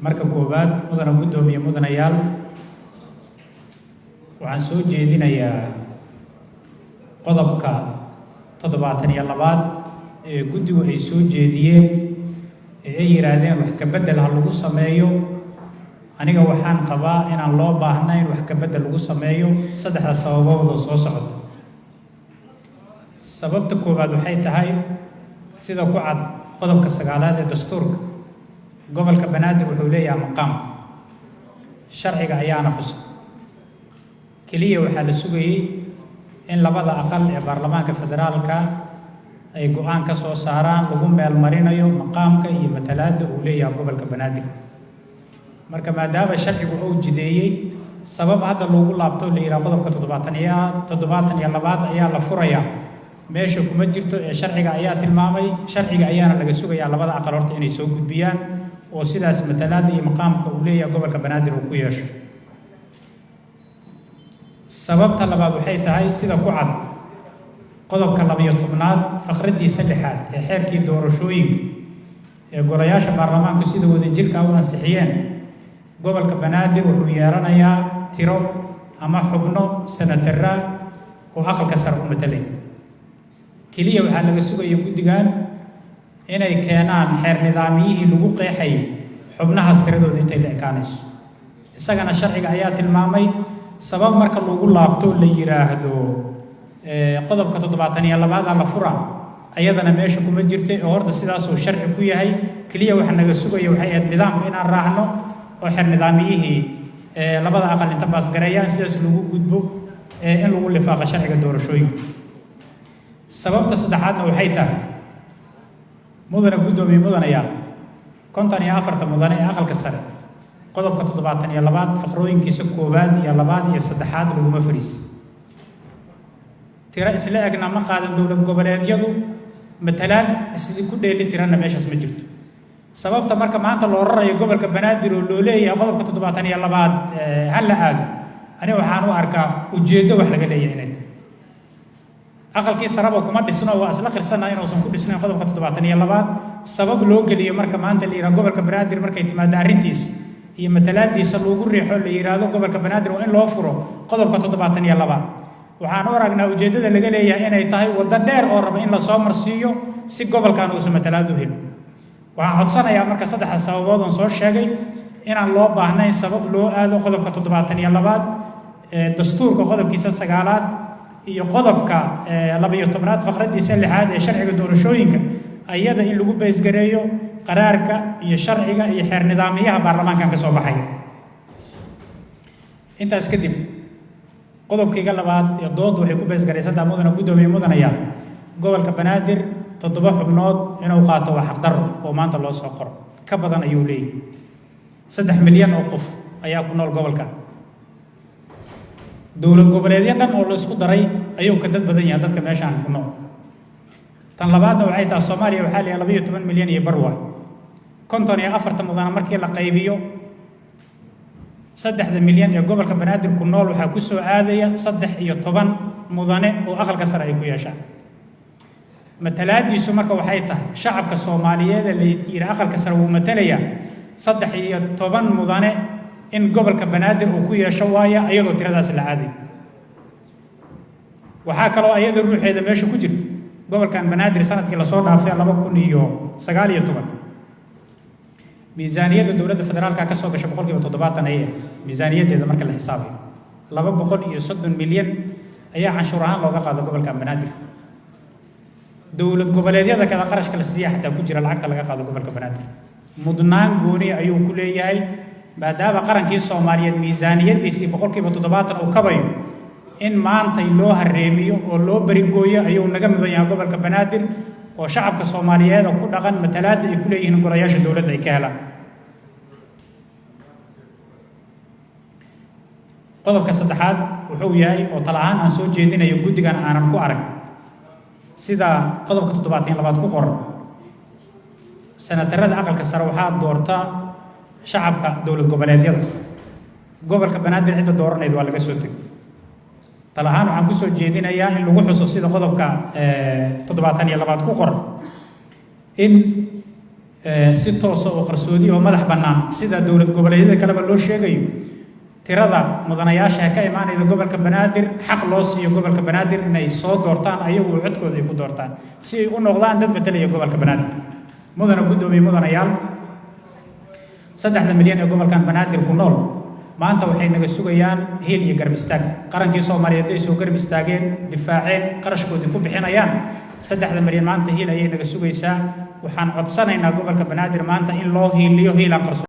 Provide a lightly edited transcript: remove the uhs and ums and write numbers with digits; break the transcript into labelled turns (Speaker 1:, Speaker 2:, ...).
Speaker 1: Marka koowaad, mudana guddoomiye, mudanayaal, waxaan soo jeedinayaa qodobka 72aad ee guddigu ay soo jeediyeen ee ay yidhaahdeen wax ka beddel ha lagu sameeyo. Aniga waxaan qabaa inaan loo baahnayn wax ka beddel lagu sameeyo saddexda sababood oo soo socota. Sababta koowaad waxay tahay, sida ku cad qodobka 9aad ee dastuurka, gobolka Banaadir wuxuu leeyahay maqaam, sharciga ayaana xusa. Keliya waxaa la sugayey in labada aqal ee baarlamaanka federaalka ay go'aan ka soo saaraan lagu meel marinayo maqaamka iyo matalaadda uu leeyahay gobolka Banaadir. Marka maadaama sharcigu uu jideeyey, sabab hadda loogu laabto la yidhaha qodobka 72aad ayaa la furayaa meesha kuma jirto, ee sharciga ayaa tilmaamay, sharciga ayaana laga sugayaa labada aqal horta inay soo gudbiyaan oo sidaas matalaadda iyo maqaamka uu leeyahay gobolka Banaadir uu ku yeesho. Sababta labaad waxay tahay, sida ku cad qodobka 12aad faqraddiisa lixaad ee xeerkii doorashooyinka ee golayaasha baarlamaanku sida wadajirka u ansixiyeen, gobolka Banaadir wuxuu yeelanayaa tiro ama xubno senatara oo aqalka sare u matalay. Keliya waxaa laga sugaya guddigan inay keenaan xeer nidaamiyihii lagu qeexayay xubnahaas tiradooda intay la ekaanayso. Isagana sharciga ayaa tilmaamay. Sabab marka lagu laabto la yidhaahdo qodobka 72aada la fura, ayadana meesha kuma jirta, oo horta sidaasuu sharci ku yahay. Keliya waxa naga sugaya waxay ahayd nidaamka inaan raacno oo xeer nidaamiyihii labada aqal inta baasgareeyaan sidaas lagu gudbo in lagu lifaaqo sharciga doorashooyinka. Sababta saddexaadna waxay tahay, mudane guddoomiye, mudanayaal, 54-ta mudane ee aqalka sare qodobka 72aad faqrooyinkiisa koowaad iyo labaad iyo saddexaad laguma fariisin. Tiro isla egna ma qaadan dowlad goboleedyadu, matalaad isku dheeli tiranna meeshaas ma jirto. Sababta marka maanta loo rarayo gobolka Banaadir oo loo leeyahay qodobka 72aad ha la aado, aniga waxaan u arkaa ujeeddo wax laga leeyahay inay tahay. Aqalkii saraba kuma dhisno, waa isla qirsanaa inuusan ku dhisnayn qodobka 72aad. Sabab loo geliyo marka maanta la yidhaha gobolka Banaadir markay timaado arrintiisa iyo matalaadiisa loogu riixo, la yidhaahdo gobolka Banaadir waa in loo furo qodobka 72aad, waxaan u aragnaa ujeeddada laga leeyahay inay tahay waddo dheer oo raba in lasoo marsiiyo si gobolkan uusan matalaad u helin. Waxaan codsanayaa marka saddexda sababood oon soo sheegay inaan loo baahnayn sabab loo aado qodobka 72aad, dastuurka qodobkiisa 9aad iyo qodobka 12aad faqraddiisa lixaad ee sharciga doorashooyinka, ayada in lagu baysgareeyo qaraarka iyo sharciga iyo xeer nidaamiyaha baarlamaankan ka soo baxay. Intaas kadib, qodobkayga labaad ee dooddu waxay ku baysgaraysantaa, mudana guddoomiye, mudanayaal, gobolka Banaadir toddoba xubnood inuu qaato waa xaqdarro oo maanta loo soo qoro. Ka badan ayuu leeyahy. 3 milyan oo qof ayaa ku nool gobolka. Dowlad goboleedyo dhan oo la isku daray ayuu ka dad badan yahay dadka meeshaan ku nool. Tan labaadna waxay tahay, Soomaaliya waxaa la yahay 12 milyan iyo bar waay. 54-ta mudana markii la qaybiyo, 3-da milyan ee gobolka Banaadir ku nool waxaa ku soo aadaya 13 mudane oo aqalka sare ay ku yeeshaan. Matalaadiisu marka waxay tahay, shacabka Soomaaliyeed ee la yidhi aqalka sare wuu matalayaa, 13 mudane in gobolka Banaadir uu ku yeesho waaya, iyadoo tiradaas la caadayo. Waxaa kaloo iyada ruuxeeda meesha ku jirta, gobolkan Banaadir sanadkii lasoo dhaafay 2019 miisaaniyadda dowladda federaalka ka soo gasha 70% ayay ah miisaaniyaddeeda marka la xisaabayo. 230 milyan ayaa canshuur ahaan looga qaada gobolkan Banaadir. Dowlad goboleedyada kale qarashka la siiya xataa ku jira lacagta laga qaado gobolka Banaadir. Mudnaan gooni ayuu ku leeyahay, maadaama qarankii Soomaaliyeed miisaaniyaddiisii 70% uu kabayo. In maantay loo hareemiyo oo loo berigooyo ayuu naga mudan yahay gobolka Banaadir, oo shacabka Soomaaliyeed oo ku dhaqan matalaadda ay ku leeyihiin golayaasha dowladda ay ka helaan. Qodobka saddexaad wuxuu yahay oo tala ahaan aan soo jeedinayo, guddigan aanan ku arag sida qodobka 72aad ku qoran, senatarada aqalka sare waxaa doorta shacabka dowlad goboleedyada. Gobolka Banaadir cidda dooranayda waa laga soo tegay. Tala ahaan waxaan kusoo jeedinayaa in lagu xuso sida qodobka 72aad ku qoran in Si toosa oo qarsoodi oo madax bannaan, sida dowlad goboleedyada kaleba loo sheegayo, tirada mudanayaasha ka imaanayda gobolka Banaadir, xaq loo siiyo gobolka Banaadir inay soo doortaan ayagu, codkooda ay ku doortaan, si ay u noqdaan dad matalaya gobolka Banaadir. Mudana guddoomiye, mudanayaal, 3-da milyan ee gobolkan Banaadir ku nool maanta waxay naga sugayaan hiil iyo garab istaag. Qarankii Soomaaliyeed ay soo garab istaageen, difaaceen, qarashkoodii ku bixinayaan. 3-da milyan maanta hiil ayay naga sugaysaa. Waxaan codsanaynaa gobolka Banaadir maanta in loo hiiliyo hiilaan qarsoon.